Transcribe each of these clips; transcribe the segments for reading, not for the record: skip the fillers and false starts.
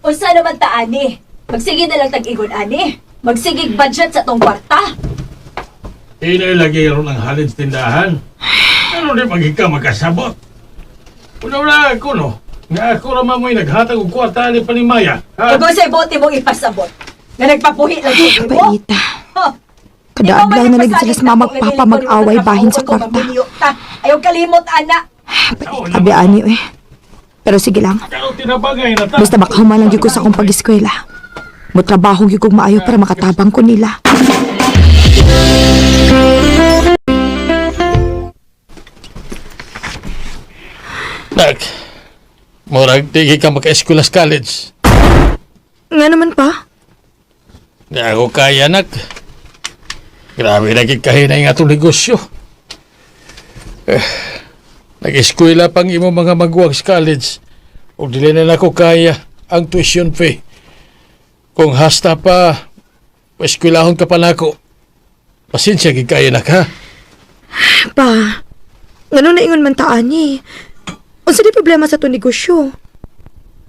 Unsa naman ta ani? Magsige na lang tag-igon ani. Magsigig budget sa tong kwarta. Inay lagi ron ang halin sa tindahan. Ano di pag ikaw magkasabot? Una-una ako no. Nga ako raman mo'y naghatag og kwarta ni Panimaya. Ha? Ug unsay bote mong ipasabot? Nga nagpapuhi lang Ay, jud mo. paita. Ha? Kada Ikaw man adlaw na lagi nagpasalig sila sa mama nako nga papa dili ko mag-away nimo bahin sa trabaho kung kwarta. mamunyo ta. Ayaw kalimot ana. Abi ani eh. Pero sige lang. Karon tinabangay na ta. Basta makahuman lang gyud ko sa akong pag-eskwela. Motrabaho gyud kog maayo para makatabang ko nila. Nak, murag di ka maka-eskwela sa college. Nga naman pa. Di ako kaya, nak. Grabe na kahinay nga itong negosyo. Eh, nag-eskwela pang imo mga maguwag sa college. O dili na nako kaya ang tuition fee. Kung hasta pa, eskwelahon ka pa nako. Pasensya gid kaya nak ha. Pa, ngano naingon man ta ani? Unsa di problema sa to negosyo?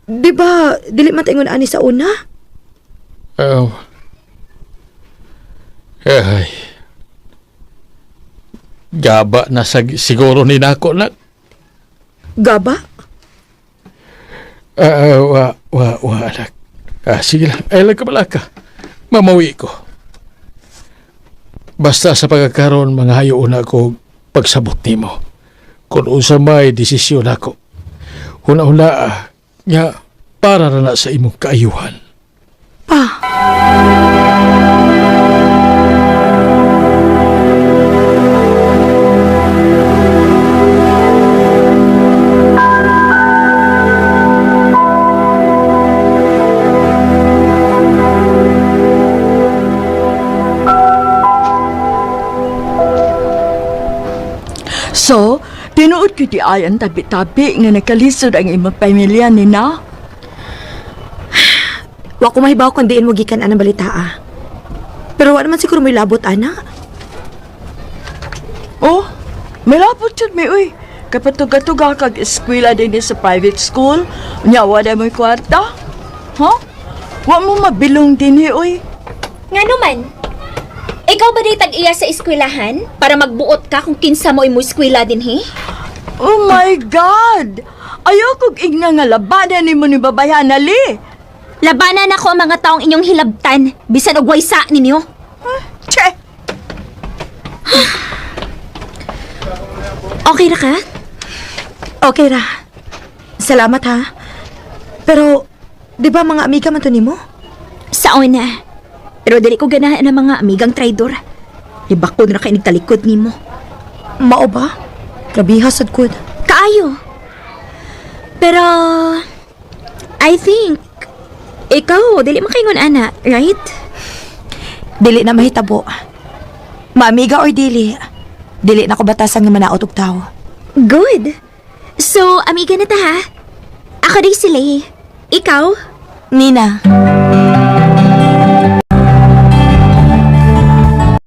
Di ba, dili man ta ingon ani sa una? Oh. Ay. Gaba na sa siguro ni nako nak. Gaba? Ah, wa, wa, wa, anak. Ah, sige lang. Ay, lang ka pala ka. Mamawi ko. Basta sa pagkakaroon, mga hayo na ko pagsabot nimo. Kung unsa may desisyon ako. Huna-huna, nga, para na na sa imong kaayuhan. Pa, So, tinuod ko di ay ang tabi-tabi nga nakalisod ang imong pamilya ni na. wa ko mahibaw kung diin mo gikan anang balita ah. Pero wa naman siguro may labot ana. Oh, may labot jud mi uy. Kapatuga-tuga kag eskwela din sa private school, unya wala mo'y kwarta. Ha? Wa mo mabilong dinhi uy. Nga naman, ikaw ba di tag-iya sa eskwelahan para magbuot ka kung kinsa mo imo eskwela din he? Oh my God! Ayaw kog ingna nga labanan nimo ni babayan ali. Labanan ako ang mga taong inyong hilabtan, bisan og waysa ninyo. Che! Okay ra ka? Okay ra. Salamat ha. Pero, di ba mga amiga man to nimo? Sa una. Pero dili ko ganahan ang mga amigang traidor. Ibakod ra kay nagtalikod nimo. Mao ba? Grabiha sad gud. Kaayo. Pero I think ikaw dili makaingon ana, right? Dili na mahitabo. Maamiga or dili, dili na ko batasan nga manaot og tawo. Good. So, amiga na ta ha. Ako din si Lay. Ikaw? Nina,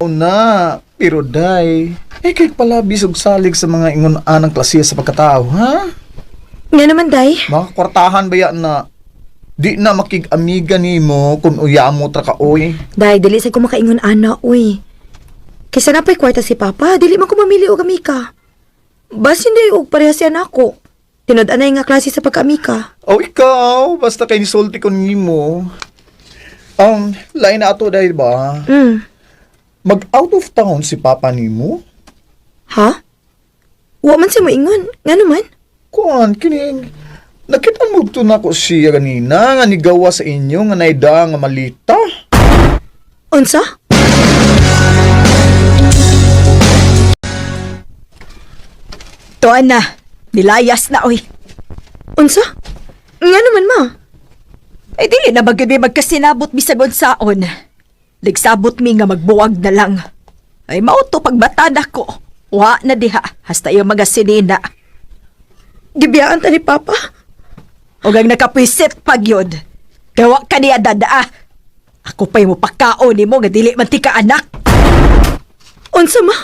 Na, pero day, eh kay palabis og salig sa mga ingon anang klase sa pagkatao, ha? nga naman day. Mga kwartahan ba yan na di na makig-amiga nimo kung uya mo tra ka oy. Day, dili sa ko makaingon ana, uy. Kaysa napay kwarta si Papa, dili man ko mamili og amika. Bas hindi og pareha siya nako. Tinud-anay nga klase sa pagkaamika. O ikaw, basta kay nisulti ko nimo. Lain na ato dahil ba? Mag out of town si Papa nimo? Ha? Wa man siya moingon. Nga naman? Kuan, kining nakita mo to nako siya kanina nga nigawa sa inyo nga naida nga malita. Unsa? Tuan na, nilayas na uy. Unsa? Nga naman ma. Ay dili na ba gyud mi magkasinabot bisag unsaon. Nagsabot mi nga magbuwag na lang. Ay mao to pagbata nako. Wa na diha hasta iyong mga sinina. Gibiyaan ta ni Papa. Ug ang nakapwisit pag yun. Kay wa ka niya dadaa. Ako pa'y mo pakaon nimo nga dili man ti ka anak. Unsa ma?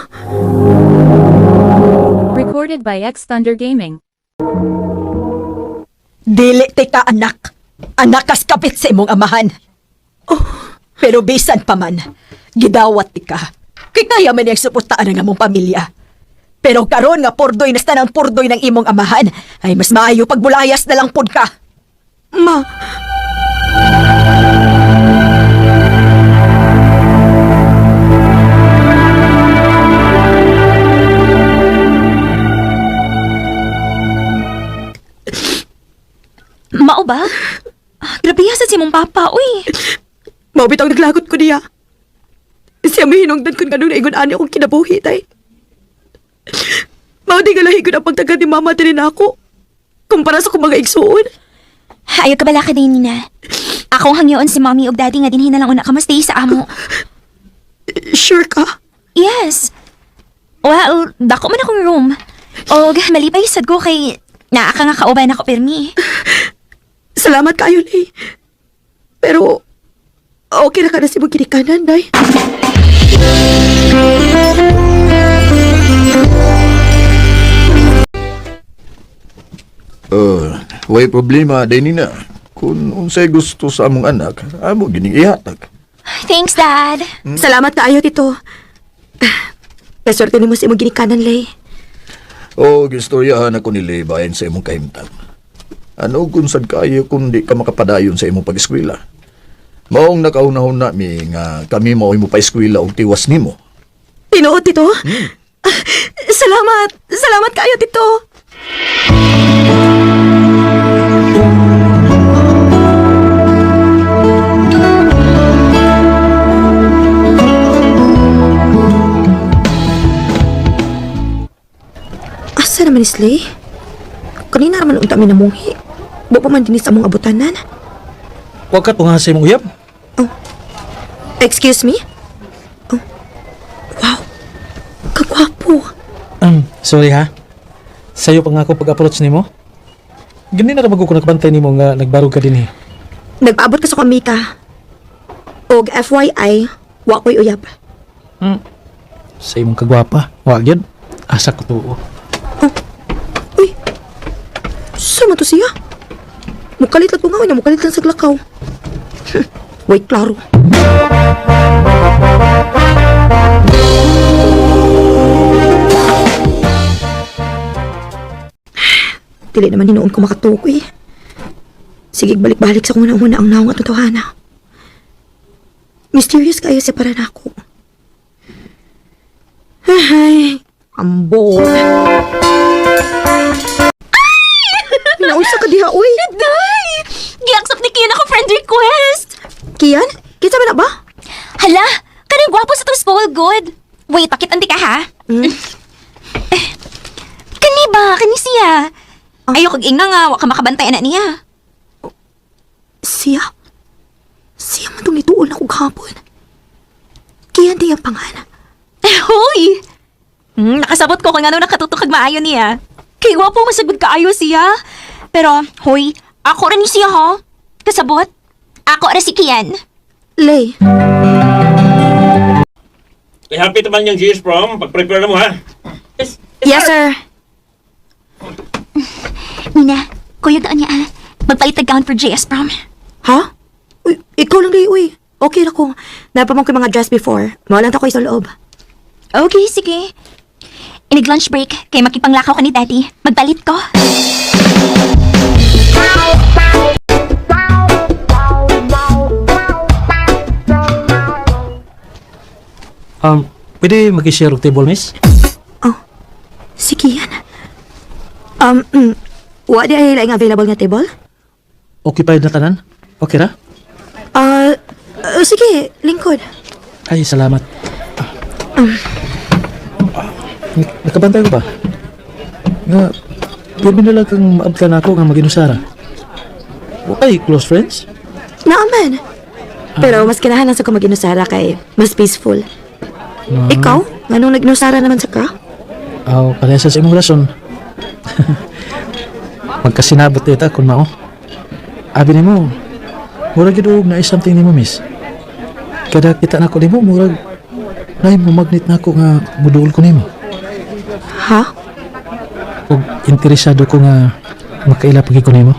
Recorded by X Thunder Gaming. Dili ti ka anak. Anak kas kapit sa imong amahan. Oh. Pero bisan pa man, gidawat ti ka. Kay kaya man niyang suportaan ang among pamilya. Pero karon nga pordoy na tanang pordoy ng imong amahan, ay mas maayo pagbulayas na lang pud ka. Ma, Mao ba? Ah, grabe sa si mong papa, uy. mao bitaw naglagot ko niya. Siya may hinungdan kun kanong naingon ani akong kinabuhi, tay. Mao di galahi ko na pagtaga ni mama diri na ako. Kumpara sa kong mga igsuon. Ayaw ka bala ka din, Nina. Akong hangyoon si mommy ug daddy nga dinhi na lang una ka stay sa amo. Sure ka? Yes. Well, dako man akong room. Og malipay sad ko kay naa ka nga kauban ako pirmi. Salamat kayo, Lay. Pero, okay na ka na si mong ginikanan, day. Way problema, day nina. Kung unsay gusto sa among anak, amo gining ihatag. Thanks, Dad. Salamat kaayo, Tito. Kaswerte nimo sa imong ginikanan, Lay. O, gistoryahan ako ni Lay bahin sa imong kahimtang. Ano kung sad kayo kung di ka makapadayon sa imong pag-eskwela? Maong nakaunahon na mi nga kami mao'y mo pa-eskwela og tiwas nimo. Tinuod, Tito. Ah, salamat. Salamat kaayo, Tito. Asa naman ni Slay? Kanina naman unta mi namuhi. Wa pa man dinhi sa among abutanan. Huwag ka tunga sa imong uyab. Excuse me? Oh. Wow. Kagwapo. Sorry ha. Sayo pa nga ako pag-approach nimo. Gani na ra ko nakabantay nimo nga nagbarog ka dinhi. Nagpaabot ka sa kamika. Og FYI, wa ko'y uyab. Sa imong kagwapa. Wa gyud. Asa ko tuo. Uy, sama to siya? Mukalit lang ko nga, unya, mukalit lang sa glakaw. Way, klaro. Dili naman hinuon ko makatukoy. Sige, balik-balik sa kung una ang naong at totohana. Mysterious kayo siya para nako. Ay, ambot. Naunsa ka diha, uy. Day! Gi-accept ni Kian ako friend request! Kian? Kinsa man na ba? Hala! Kanang gwapo sa tong school good. Wait, pakit-andi ka ha? Eh, kani ba? Kani siya? Ayaw kag ingna nga, wa ka makabantay na niya. Siya? Siya man tong nituol na kog hapon. Kian di ang pangalan. Eh, hoy! Nakasabot ko kung ano nakatutok kag maayo niya. Kay gwapo masagod kaayo siya. Pero, hoy, ako ra ni siya ha. Kasabot? Ako ra si Kian. Lay, Eh, happy naman yung GS prom. Pag-prepare na mo, ha? Yes, sir. Nina, kuya doon niya ah. Magpalit og gown for JS prom. Ha? Uy, ikaw lang, Lay, uy. Okay na ko. Napamang ko yung mga dress before. Mawalan ta ko sa loob. Okay, sige. Inig lunch break, kay makipanglakaw ka ni Daddy. Magpalit ko. Pwede mag-share og table, miss? Si Kian. Wa di ay laing available nga table? Occupied na tanan? Okay ra? Sige, lingkod. Ay, salamat. Nakabantay ko ba? Nga, pwede na lang kang maabtan ako nga maginusara. Okay, close friends? Naaman. Pero mas kinahanan sa ko mag-inusara kay mas peaceful. Ikaw? Nganong nag-inusara naman sa ka? Aw, pareha sa imong rason. Magkasinabot dita kung mao. Abi nimo, murag gyud og naay something nimo, miss. Kada kita nako nimo, murag naay mo-magnet nako nga muduol ko nimo. Ha? Ug interesado ko nga makaila pagi ko nimo.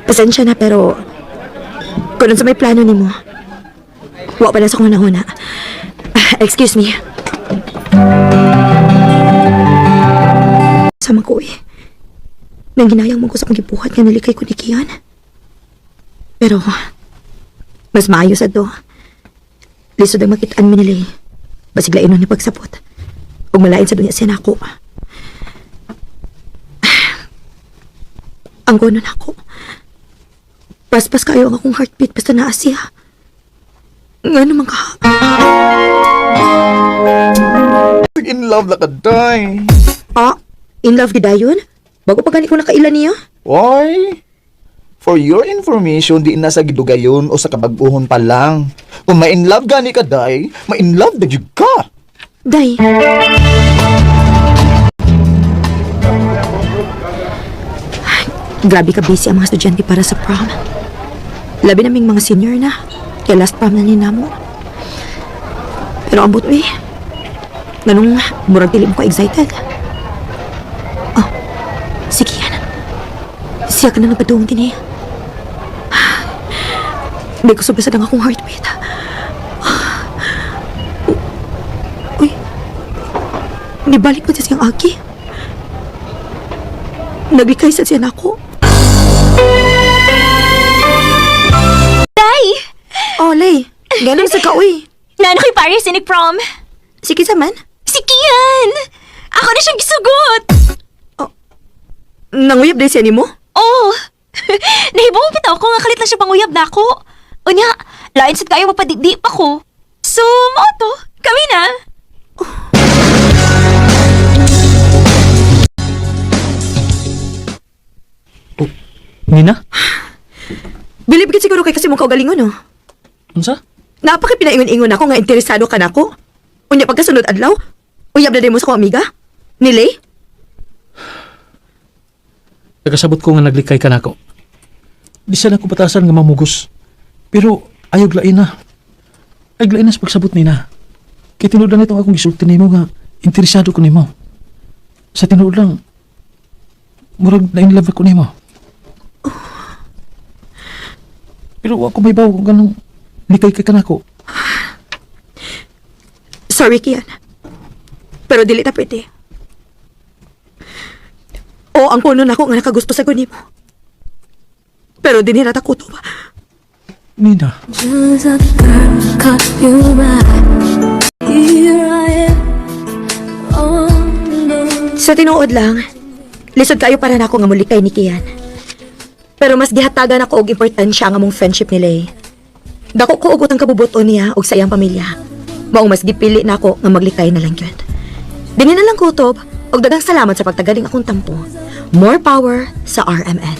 Pasensya na pero kung sa may plano nimo, wa pa na sa kong nahuna. Excuse me. Sama ko eh. Nangginayang mo ko sa akong gibuhat nga nalikay ko ni Kian. Pero, mas maayo sa do. Lisod ang makitaan mi nila eh. Basig lain ni pagsapot. Ug malain sa dunya siya nako. Ang gono nako. Paspas kayo ang akong heartbeat basta naa siya. Nga naman ka. In love na ka, day. Ah, in love gidayon? Bago pa gani ko nakaila niya. Why? For your information, di na sa gidugayon o sa kabaguhon pa lang. Kung ma-in love gani ka, day, ma-in love na jud ka. Day. Ay, grabe ka busy ang mga estudyante para sa prom. Labi naming mga senior na. Kaya last prom na ni namo. Pero ambot eh. Ganong murag dili mo ko excited. Oh, sige yan. Siya ka na nagpaduong din eh. Hindi ko subasad ang akong heartbeat. Uy, nibalik pa siya siyang aki. Naglikay sa siya nako. Day! Oh, Lay. Ganun sa ka, uy. Nano kay Paris inig prom? Sige sa man. Si Kian! Ako na siyang gisugot! Nanguyab din siya nimo? Oh! Nahibong bitaw ko nga kalit lang siya panguyab na ako. Unya, lain sad kayo mapadidi pa ko. So, mao to. Kami na. Nina? Bilib ka siguro kay kasi mong kaugalingon, no? Unsa? Napaka pinaingon-ingon ako nga interesado ka nako. Unya pagkasunod adlaw, uyab na din mo sa akong amiga. Ni Lay? Nagkasabot ko nga naglikay ka nako. Di sana ko batasan nga mamugos. Pero ayaw lain na. Ay lain na sa pagsabot nina. Kay tinuod lang itong akong gisulti nimo nga interesado ko nimo. Sa tinuod lang, murag na in love ako nimo. Pero wa ko may bawo kung ganong likay ka kanako. Sorry, Kian. Pero dili ta pwede. O, ang puno nako nga nakagusto sa nimo. Pero dinhi ra ta kutob. Nina, Sa tinuod lang, lisod kayo para nako nga mulikay ni Kian. Pero mas gihatagan ako og importansya ang among friendship ni Lay. Dako ko og utang kabubuton niya og sa iyang pamilya. Maong mas gipili nako nga maglikay na lang gyud. Dinhi na lang kutob og daghang salamat sa pagtagaling akong tampo. More power sa RMN.